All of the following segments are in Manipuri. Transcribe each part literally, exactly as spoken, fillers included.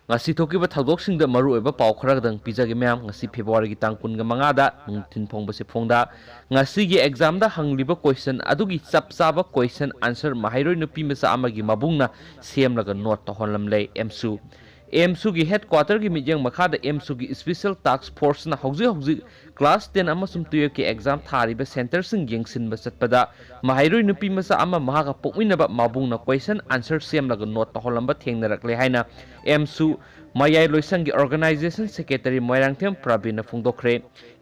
ꯉꯁꯤ ꯊꯣꯛꯈꯤꯕ ꯊꯧꯗꯣꯛꯁꯤꯡꯗ ꯃꯔꯨꯑꯣꯏꯕ ꯄꯥꯎ ꯈꯔꯗꯪ ꯄꯤꯖꯒꯦ ꯃꯌꯥꯝ꯫ ꯉꯁꯤ ꯐꯦꯕ꯭ꯔꯨꯋꯥꯔꯤꯒꯤ ꯇꯥꯡ ꯀꯨꯟꯒ ꯃꯉꯥꯗ ꯅꯨꯡꯊꯤꯟ ꯐꯣꯡꯕꯁꯦ ꯐꯣꯡꯗ ꯉꯁꯤꯒꯤ ꯑꯦꯛꯖꯥꯝꯗ ꯍꯪꯂꯤꯕ ꯀꯣꯏꯁꯟ ꯑꯗꯨꯒꯤ ꯆꯞ ꯆꯥꯕ ꯀꯣꯏꯁꯟ ꯑꯟꯁꯔ ꯃꯍꯩꯔꯣꯏ ꯅꯨꯄꯤ ꯃꯆꯥ ꯑꯃꯒꯤ ꯃꯕꯨꯡꯅ ꯁꯦꯝꯂꯒ ꯅꯣꯠ ꯇꯧꯍꯜꯂꯝꯂꯦ ꯑꯦꯝꯁꯨ꯫ ꯑꯦꯝꯁꯨꯒꯤ ꯍꯦꯗ ꯀ꯭ꯋꯥꯇꯔꯒꯤ ꯃꯤꯠꯌꯦꯡ ꯃꯈꯥꯗ ꯑꯦꯝꯁꯨꯒꯤ ꯏꯁꯄꯤꯁꯦꯜ ꯇꯥꯛꯁ ꯐꯣꯔꯁꯅ ꯍꯧꯖꯤꯛ ꯍꯧꯖꯤꯛ ꯀ꯭ꯂꯥꯁ ꯇꯦꯟ ꯑꯃꯁꯨꯡ ꯇꯨꯌꯦꯜꯐꯀꯤ ꯑꯦꯛꯖꯥꯝ ꯊꯥꯔꯤꯕ ꯁꯦꯟꯇꯔꯁꯤꯡ ꯌꯦꯡꯁꯤꯟꯕ ꯆꯠꯄꯗ ꯃꯍꯩꯔꯣꯏ ꯅꯨꯄꯤ ꯃꯆꯥ ꯑꯃ ꯃꯍꯥꯛꯀ ꯄꯣꯛꯃꯤꯟꯅꯕ ꯃꯕꯨꯡꯅ ꯀꯣꯏꯁꯟ ꯑꯟꯁꯔ ꯁꯦꯝꯂꯒ ꯅꯣꯠ ꯇꯧꯍꯜꯂꯝꯕ ꯊꯦꯡꯅꯔꯛꯂꯦ ꯍꯥꯏꯅ ꯑꯦꯝꯁꯨ ꯃꯌꯥꯏ ꯂꯣꯏꯁꯪꯒꯤ ꯑꯣꯔꯒꯅꯥꯏꯖꯦꯁꯟ ꯁꯦꯀ꯭ꯔꯦꯇꯔꯤ ꯃꯣꯏꯔꯥꯡꯊꯦꯝ ꯄ꯭ꯔꯕꯤꯟꯅ ꯐꯣꯡꯗꯣꯛꯈ꯭ꯔꯦ꯫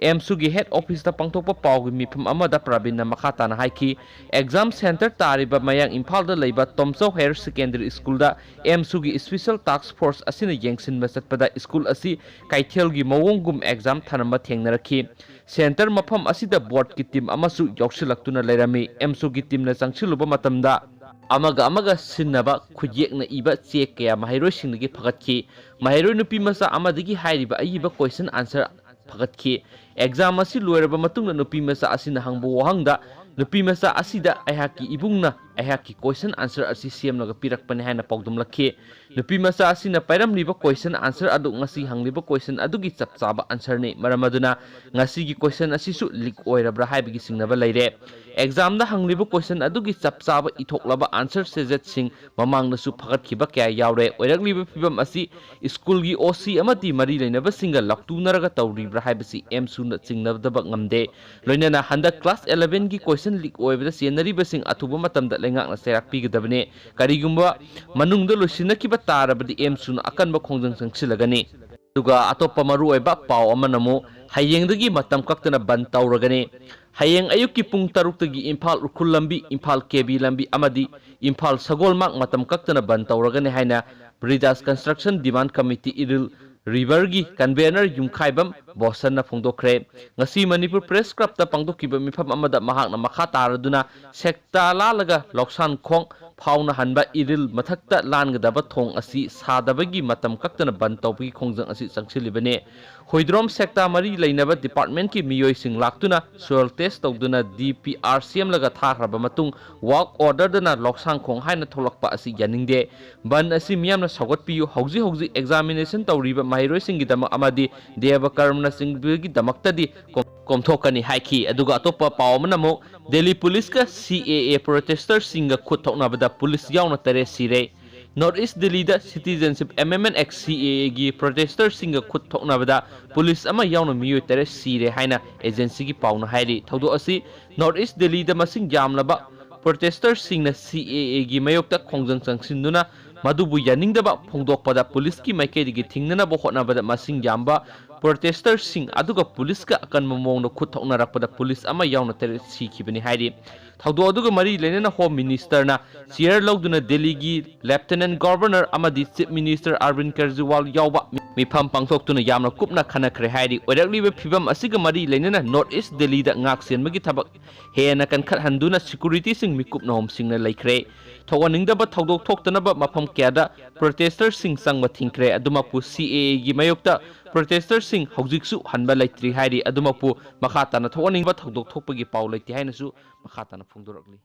ꯑꯦꯝꯁꯨꯒꯤ ꯍꯦꯗ ꯑꯣꯐꯤꯁꯇ ꯄꯥꯡꯊꯣꯛꯄ ꯄꯥꯎꯒꯤ ꯃꯤꯐꯝ ꯑꯃꯗ ꯄ꯭ꯔꯕꯤꯟꯅ ꯃꯈꯥ ꯇꯥꯅ ꯍꯥꯏꯈꯤ, ꯑꯦꯛꯖꯥꯝ ꯁꯦꯟꯇꯔ ꯇꯥꯔꯤꯕ ꯃꯌꯥꯡ ꯏꯝꯐꯥꯜꯗ ꯂꯩꯕ ꯇꯣꯝꯆꯧ ꯍꯥꯌꯔ ꯁꯦꯀꯦꯟꯗꯔꯤ ꯁ꯭ꯀꯨꯜꯗ ꯑꯦꯝꯁꯨꯒꯤ ꯏꯁꯄꯤꯁꯦꯜ ꯇꯥꯛꯁ ꯐꯣꯔꯁ ꯑꯁꯤꯅ ꯌꯦꯡꯁꯤꯟꯕ ꯆꯠꯄꯗ ꯁ꯭ꯀꯨꯜ ꯑꯁꯤ ꯀꯩꯊꯦꯜꯒꯤ ꯃꯑꯣꯡꯒꯨꯝ ꯑꯦꯛꯖꯥꯝ ꯊꯥꯔꯝꯕ ꯊꯦꯡꯅꯔꯛꯈꯤ꯫ ꯁꯦꯟꯇꯔ ꯃꯐꯝ ꯑꯁꯤꯗ ꯕꯣꯔꯗꯀꯤ ꯇꯤꯝ ꯑꯃꯁꯨ ꯌꯥꯎꯁꯤꯜꯂꯛꯇꯨꯅ ꯂꯩꯔꯝꯃꯤ꯫ ꯑꯦꯝꯁꯨꯒꯤ ꯇꯤꯝꯅ ꯆꯪꯁꯤꯜꯂꯨꯕ ꯃꯇꯝꯗ ꯑꯃꯒ ꯑꯃꯒ ꯁꯤꯟꯅꯕ ꯈꯨꯠꯌꯦꯛꯅ ꯏꯕ ꯆꯦ ꯀꯌꯥ ꯃꯍꯩꯔꯣꯏꯁꯤꯡꯗꯒꯤ ꯐꯒꯠꯈꯤ꯫ ꯃꯍꯩꯔꯣꯏ ꯅꯨꯄꯤ ꯃꯆꯥ ꯑꯃꯗꯒꯤ ꯍꯥꯏꯔꯤꯕ ꯑꯏꯕ ꯀꯣꯏꯁꯟ ꯑꯟꯁꯔ ꯐꯒꯠꯈꯤ꯫ ꯑꯦꯛꯖꯥꯝ ꯑꯁꯤ ꯂꯣꯏꯔꯕ ꯃꯇꯨꯡꯗ ꯅꯨꯄꯤ ꯃꯆꯥ ꯑꯁꯤꯅ ꯍꯪꯕ ꯋꯥꯍꯪꯗ ꯅꯨꯄꯤ ꯃꯆꯥ ꯑꯁꯤꯗ ꯑꯩꯍꯥꯛꯀꯤ ꯏꯕꯨꯡꯅ ꯑꯩꯍꯥꯛꯀꯤ ꯀꯣꯏꯁꯟ ꯑꯟꯁꯔ ꯑꯁꯤ ꯁꯦꯝꯂꯒ ꯄꯤꯔꯛꯄꯅꯤ ꯍꯥꯏꯅ ꯄꯥꯎꯗꯝꯂꯛꯈꯤ꯫ ꯅꯨꯄꯤ ꯃꯆꯥ ꯑꯁꯤꯅ ꯄꯥꯏꯔꯝꯂꯤꯕ ꯀꯣꯏꯁꯟ ꯑꯟꯁꯔ ꯑꯗꯨ ꯉꯁꯤ ꯍꯪꯂꯤꯕ ꯀꯣꯏꯁꯟ ꯑꯗꯨꯒꯤ ꯆꯞ ꯆꯥꯕ ꯑꯟꯁꯔꯅꯤ꯫ ꯃꯔꯝ ꯑꯗꯨꯅ ꯉꯁꯤꯒꯤ ꯀꯣꯏꯁꯟ ꯑꯁꯤꯁꯨ ꯂꯤꯛ ꯑꯣꯏꯔꯕ꯭ꯔꯥ ꯍꯥꯏꯕꯒꯤ ꯆꯤꯡꯅꯕ ꯂꯩꯔꯦ꯫ ꯑꯦꯛꯖꯥꯝꯗ ꯍꯪꯂꯤꯕ ꯀꯣꯏꯁꯟ ꯑꯗꯨꯒꯤ ꯆꯞ ꯆꯥꯕ ꯏꯊꯣꯛꯂꯕ ꯑꯟꯁꯔ ꯁꯦꯖꯦꯠꯁꯤꯡ ꯃꯃꯥꯡꯗꯁꯨ ꯐꯒꯠꯈꯤꯕ ꯀꯌꯥ ꯌꯥꯎꯔꯦ꯫ ꯑꯣꯏꯔꯛꯂꯤꯕ ꯐꯤꯕꯝ ꯑꯁꯤ ꯁ꯭ꯀꯨꯜꯒꯤ ꯑꯣ ꯁꯤ ꯑꯃꯗꯤ ꯃꯔꯤ ꯂꯩꯅꯕꯁꯤꯡꯒ ꯂꯥꯎꯇꯨꯅꯔꯒ ꯇꯧꯔꯤꯕ꯭ꯔꯥ ꯍꯥꯏꯕꯁꯤ ꯑꯦꯝꯁꯨꯅ ꯆꯤꯡꯅꯗꯕ ꯉꯝꯗꯦ꯫ ꯂꯣꯏꯅꯅ ꯍꯟꯗꯛ ꯀ꯭ꯂꯥꯁ ꯑꯦꯂꯚꯦꯟꯒꯤ ꯀꯣꯏꯁꯟ ꯂꯤꯛ ꯑꯣꯏꯕꯗ ꯆꯦꯟꯅꯔꯤꯕꯁꯤꯡ ꯑꯊꯨꯕ ꯃꯇꯝꯗ ꯂꯩꯉꯥꯛꯅ ꯆꯩꯔꯥꯛ ꯄꯤꯒꯗꯕꯅꯤ꯫ ꯀꯔꯤꯒꯨꯝꯕ ꯃꯅꯨꯡꯗ ꯂꯣꯏꯁꯤꯟꯅꯈꯤꯕ ꯇꯥꯔꯕꯗꯤ ꯑꯦꯝꯁꯨꯅ ꯑꯀꯟꯕ ꯈꯣꯡꯖꯪ ꯆꯪꯁꯤꯜꯂꯒꯅꯤ꯫ ꯑꯗꯨꯒ ꯑꯇꯣꯞꯄ ꯃꯔꯨꯑꯣꯏꯕ ꯄꯥꯎ ꯑꯃꯅ ꯑꯃꯨꯛ ꯍꯌꯦꯡꯗꯒꯤ ꯃꯇꯝ ꯀꯛꯇꯅ ꯕꯟ ꯇꯧꯔꯒꯅꯤ꯫ ꯍꯌꯦꯡ ꯑꯌꯨꯛꯀꯤ ꯄꯨꯡ ꯇꯔꯨꯛꯇꯒꯤ ꯏꯝꯐꯥꯜ ꯎꯈ꯭ꯔꯨꯜ ꯂꯝꯕꯤ, ꯏꯝꯐꯥꯜ ꯀꯦ ꯕꯤ ꯂꯝꯕꯤ ꯑꯃꯗꯤ ꯏꯝꯐꯥꯜ ꯁꯒꯣꯜꯃꯥꯛ ꯃꯇꯝ ꯀꯛꯇꯅ ꯕꯟ ꯇꯧꯔꯒꯅꯤ ꯍꯥꯏꯅ ꯕ꯭ꯔꯤꯗꯥꯁ ꯀꯟꯁꯇ꯭ꯔꯛꯁꯟ ꯗꯤꯃꯥꯟ ꯀꯃꯤꯇꯤ ꯏꯔꯤꯜ ꯔꯤꯚꯔꯒꯤ ꯀꯟꯚꯦꯅꯔ ꯌꯨꯝꯈꯥꯏꯕꯝ ꯕꯣꯁꯟꯅ ꯐꯣꯡꯗꯣꯛꯈ꯭ꯔꯦ꯫ ꯉꯁꯤ ꯃꯅꯤꯄꯨꯔ ꯄ꯭ꯔꯦꯁ ꯀ꯭ꯂꯕꯇ ꯄꯥꯡꯊꯣꯛꯈꯤꯕ ꯃꯤꯐꯝ ꯑꯃꯗ ꯃꯍꯥꯛꯅ ꯃꯈꯥ ꯇꯥꯔꯗꯨꯅ ꯁꯦꯛꯇꯥ ꯂꯥꯜꯂꯒ ꯂꯧꯁꯥꯟ ꯈꯣꯡ ꯐꯥꯎꯅꯍꯟꯕ ꯏꯔꯤꯜ ꯃꯊꯛꯇ ꯂꯥꯟꯒꯗꯕ ꯊꯣꯡ ꯑꯁꯤ ꯁꯥꯗꯕꯒꯤ ꯃꯇꯝ ꯀꯛꯇꯅ ꯕꯟ ꯇꯧꯕꯒꯤ ꯈꯣꯡꯖꯪ ꯑꯁꯤ ꯆꯪꯁꯤꯜꯂꯤꯕꯅꯤ꯫ ꯍꯨꯏꯗ꯭ꯔꯣꯝ ꯁꯦꯛꯇꯥ ꯃꯔꯤ ꯂꯩꯅꯕ ꯗꯤꯄꯥꯔꯠꯃꯦꯟꯠꯀꯤ ꯃꯤꯑꯣꯏꯁꯤꯡ ꯂꯥꯛꯇꯨꯅ ꯁꯣꯏꯜ ꯇꯦꯁ ꯇꯧꯗꯨꯅ ꯗꯤ ꯄꯤ ꯑꯥꯔ ꯁꯦꯝꯂꯒ ꯊꯥꯈ꯭ꯔꯕ ꯃꯇꯨꯡ ꯋꯥꯔꯛ ꯑꯣꯔꯗꯔꯗꯅ ꯂꯧꯁꯥꯡ ꯈꯣꯡ ꯍꯥꯏꯅ ꯊꯣꯛꯂꯛꯄ ꯑꯁꯤ ꯌꯥꯅꯤꯡꯗꯦ꯫ ꯕꯟ ꯑꯁꯤ ꯃꯤꯌꯥꯝꯅ ꯁꯧꯒꯠꯄꯤꯌꯨ, ꯍꯧꯖꯤꯛ ꯍꯧꯖꯤꯛ ꯑꯦꯛꯖꯥꯃꯤꯅꯦꯁꯟ ꯇꯧꯔꯤꯕ ꯃꯍꯩꯔꯣꯏꯁꯤꯡꯒꯤꯗꯃꯛ ꯑꯃꯗꯤ ꯗꯦꯕ ꯀꯔꯝꯅꯆꯤꯡꯕꯒꯤꯗꯃꯛꯇꯗꯤ ꯀꯣꯝ-, ꯀꯣꯝꯊꯣꯛꯀꯅꯤ ꯍꯥꯏꯈꯤ꯫ ꯑꯗꯨꯒ ꯑꯇꯣꯞꯄ ꯄꯥꯎ ꯑꯃꯅ ꯑꯃꯨꯛ ꯗꯦꯜꯂꯤ ꯄꯨꯂꯤꯁꯀ ꯁꯤ ꯑꯦ ꯑꯦ ꯄ꯭ꯔꯣꯇꯦꯁꯇꯔꯁꯤꯡꯒ ꯈꯨꯠ ꯊꯣꯛꯅꯕꯗ ꯄꯨꯂꯤꯁ ꯌꯥꯎꯅ ꯇꯔꯦꯠ ꯁꯤꯔꯦ꯫ ꯅꯣꯔꯠ ꯏꯁ ꯗꯦꯜꯂꯤꯗ ꯁꯤꯇꯤꯖꯦꯟꯁꯤꯞ ꯑꯦꯃꯦꯟꯃꯦꯟꯠ ꯑꯦꯛꯠ ꯁꯤ ꯑꯦ ꯑꯦꯒꯤ ꯄ꯭ꯔꯣꯇꯦꯁꯇꯔꯁꯤꯡꯒ ꯈꯨꯠ ꯊꯣꯛꯅꯕꯗ ꯄꯨꯂꯤꯁ ꯑꯃ ꯌꯥꯎꯅ ꯃꯤꯑꯣꯏ ꯇꯔꯦꯠ ꯁꯤꯔꯦ ꯍꯥꯏꯅ ꯑꯦꯖꯦꯟꯁꯤꯒꯤ ꯄꯥꯎꯅ ꯍꯥꯏꯔꯤ꯫ ꯊꯧꯗꯣꯛ ꯑꯁꯤ ꯅꯣꯔꯠ ꯏꯁ ꯗꯦꯜꯂꯤꯗ ꯃꯁꯤꯡ ꯌꯥꯝꯂꯕ ꯄ꯭ꯔꯣꯇꯦꯁꯇꯔꯁꯤꯡꯅ ꯁꯤ ꯑꯦ ꯑꯦꯒꯤ ꯃꯥꯌꯣꯛꯇ ꯈꯣꯡꯖꯪ ꯆꯪꯁꯤꯟꯗꯨꯅ ꯃꯗꯨꯕꯨ ꯌꯥꯅꯤꯡꯗꯕ ꯐꯣꯡꯗꯣꯛꯄꯗ ꯄꯨꯂꯤꯁꯀꯤ ꯃꯥꯏꯀꯩꯗꯒꯤ ꯊꯤꯡꯅꯅꯕ ꯍꯣꯠꯅꯕꯗ ꯃꯁꯤꯡ ꯌꯥꯝꯕ ꯄ꯭ꯔꯣꯇꯦꯁꯇꯔꯁꯤꯡ ꯑꯗꯨꯒ ꯄꯨꯂꯤꯁꯀ ꯑꯀꯟꯕ ꯃꯑꯣꯡꯗ ꯈꯨꯠ ꯊꯣꯛꯅꯔꯛꯄꯗ ꯄꯨꯂꯤꯁ ꯑꯃ ꯌꯥꯎꯅ ꯇꯔꯦꯠ ꯁꯤꯈꯤꯕꯅꯤ ꯍꯥꯏꯔꯤ꯫ ꯊꯧꯗꯣꯛ ꯑꯗꯨꯒ ꯃꯔꯤ ꯂꯩꯅꯅ ꯍꯣꯝ ꯃꯤꯅꯤꯁꯇꯔꯅ ꯆꯤꯌꯔ ꯂꯧꯗꯨꯅ ꯗꯦꯜꯂꯤꯒꯤ ꯂꯦꯐꯇꯤꯅꯦꯟꯠ ꯒꯚꯔꯅꯔ ꯑꯃꯗꯤ ꯆꯤꯐ ꯃꯤꯅꯤꯁꯇꯔ ꯑꯔꯕꯤꯟꯗ ꯀꯦꯖꯔꯤꯋꯥꯜ ꯌꯥꯎꯕ ꯃꯤꯐꯝ ꯄꯥꯡꯊꯣꯛꯇꯨꯅ ꯌꯥꯝꯅ ꯀꯨꯞꯅ ꯈꯟꯅꯈ꯭ꯔꯦ ꯍꯥꯏꯔꯤ꯫ ꯑꯣꯏꯔꯛꯂꯤꯕ ꯐꯤꯕꯝ ꯑꯁꯤꯒ ꯃꯔꯤ ꯂꯩꯅꯅ ꯅꯣꯔꯠ ꯏꯁ ꯗꯦꯜꯂꯤꯗ ꯉꯥꯛ ꯁꯦꯟꯕꯒꯤ ꯊꯕꯛ ꯍꯦꯟꯅ ꯀꯟꯈꯠꯍꯟꯗꯨꯅ ꯁꯦꯀ꯭ꯌꯨꯔꯤꯇꯤꯁꯤꯡ ꯃꯤꯀꯨꯞ ꯅꯍꯨꯝꯁꯤꯡꯅ ꯂꯩꯈ꯭ꯔꯦ꯫ ꯊꯣꯛꯍꯟꯅꯤꯡꯗꯕ ꯊꯧꯗꯣꯛ ꯊꯣꯛꯇꯅꯕ ꯃꯐꯝ ꯀꯌꯥꯗ ꯄ꯭ꯔꯣꯇꯦꯁꯇꯔꯁꯤꯡ ꯆꯪꯕ ꯊꯤꯡꯈ꯭ꯔꯦ꯫ ꯑꯗꯨꯃꯛꯄꯨ ꯁꯤ ꯑꯦ ꯑꯦꯒꯤ ꯃꯥꯌꯣꯛꯇ ꯄ꯭ꯔꯣꯇꯦꯁꯇꯔꯁꯤꯡ ꯍꯧꯖꯤꯛꯁꯨ ꯍꯟꯕ ꯂꯩꯇ꯭ꯔꯤ ꯍꯥꯏꯔꯤ꯫ ꯑꯗꯨꯃꯛꯄꯨ ꯃꯈꯥ ꯇꯥꯅ ꯊꯣꯛꯍꯟꯅꯤꯡꯕ ꯊꯧꯗꯣꯛ ꯊꯣꯛꯄꯒꯤ ꯄꯥꯎ ꯂꯩꯇꯦ ꯍꯥꯏꯅꯁꯨ ꯃꯈꯥ ꯇꯥꯅ ꯐꯣꯡꯗꯣꯔꯛꯂꯤ꯫